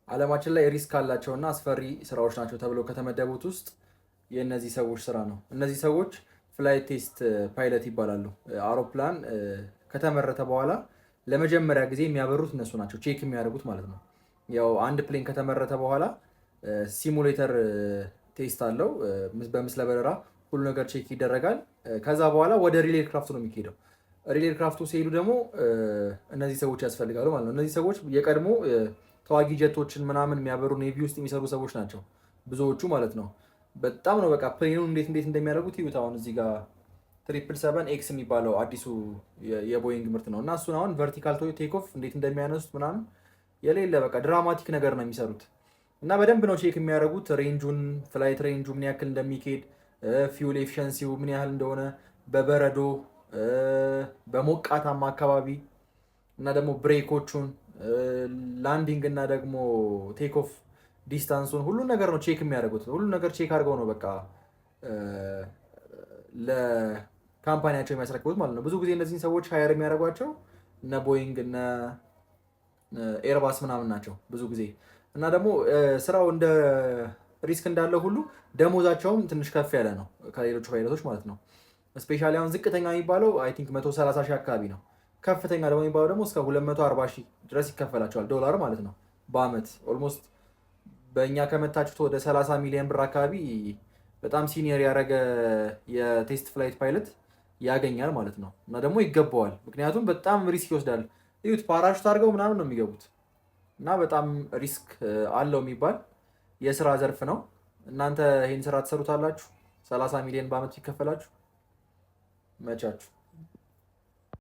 ዓለማችን ላይ risk ካላቸውና አስፈሪ ስራዎች ናቸው ተብለው ከተመደቡት ውስጥ የእነዚህ ሰዎች ስራ ነው። እነዚህ ሰዎች flight test pilot ይባላሉ። አውሮፕላን ከተመረተ በኋላ ለመጀመሪያ ጊዜ የሚያበሩት እነሱ ናቸው፣ check የሚያደርጉት ማለት ነው። ያው አንድ plane ከተመረተ በኋላ simulator test አለው። በምስለ በረራ ሁሉ ነገር check ይደረጋል። ከዛ በኋላ ወደ real aircraft ኡ ነው የሚካሄደው። Real aircraft ኡ ሲሄዱ ደግሞ እነዚህ ሰዎች ያስፈልጋሉ ማለት ነው። እነዚህ ሰዎች የቀድሞ ተዋጊ ጀቶችን ምናምን የሚያበሩ፣ navy ውስጥ የሚሰሩ ሰዎች ናቸው ብዙዎቹ ማለት ነው። በጣም ነው በቃ plane ኑን እንዴት እንዴት እንደሚያደርጉት ይዩት። አሁን እዚህ ጋር 777X የሚባለው አዲሱ የቦይንግ ምርት ነው እና እሱን አሁን vertical take off እንዴት እንደሚያነሱት ምናምን የሌለ በቃ dramatic ነገር ነው የሚሰሩት እና በደንብ ነው check የሚያደርጉት range ኡን፣ flight range ኡ ምን ያክል እንደሚኬድ፣ fuel efficiency ው ምን ያህል እንደሆነ፣ በበረዶ፣ በሞቃታማ አካባቢ እና ደግሞ brake ኦቹን፣ landing እና ደግሞ take off distance ኡን ሁሉን ነገር ነው check የሚያደርጉት። ሁሉን ነገር check አድርገው ነው በቃ ለ company ያቸው የሚያስረክቡት ማለት ነው። ብዙ ጊዜ እነዚህን ሰዎች hire የሚያደርጓቸው እነ ቦይንግ፣ እነ ኤርባስ ምናምን ናቸው ብዙ ጊዜ። እና ደግሞ ስራው እንደ risk እንዳለው ሁሉ ደሞዛቸውም ትንሽ ከፍ ያለ ነው ከሌሎቹ ፓይለቶች ማለት ነው። Especially አሁን ዝቅተኛ የሚባለው I think 130 ሺህ አካባቢ ነው። ከፍተኛ ደግሞ የሚባለው ደግሞ እስከ 240 ሺህ ድረስ ይከፈላቸዋል፣ ዶላር ማለት ነው በአመት። Almost በእኛ ከመታችሁት ወደ 30 ሚሊዮን ብር አካባቢ በጣም senior ያደረገ የ test flight pilot ያገኛል ማለት ነው። እና ደግሞ ይገባዋል፣ ምክንያቱም በጣም risk ይወስዳል። እዩት፣ ፓራሹት አድርገው ምናምን ነው የሚገቡት እና በጣም risk አለው የሚባል የስራ ዘርፍ ነው። እናንተ ይህን ስራ ትሰሩታላችሁ? 30 ሚሊዮን በአመት ይከፈላችሁ መቻችሁ።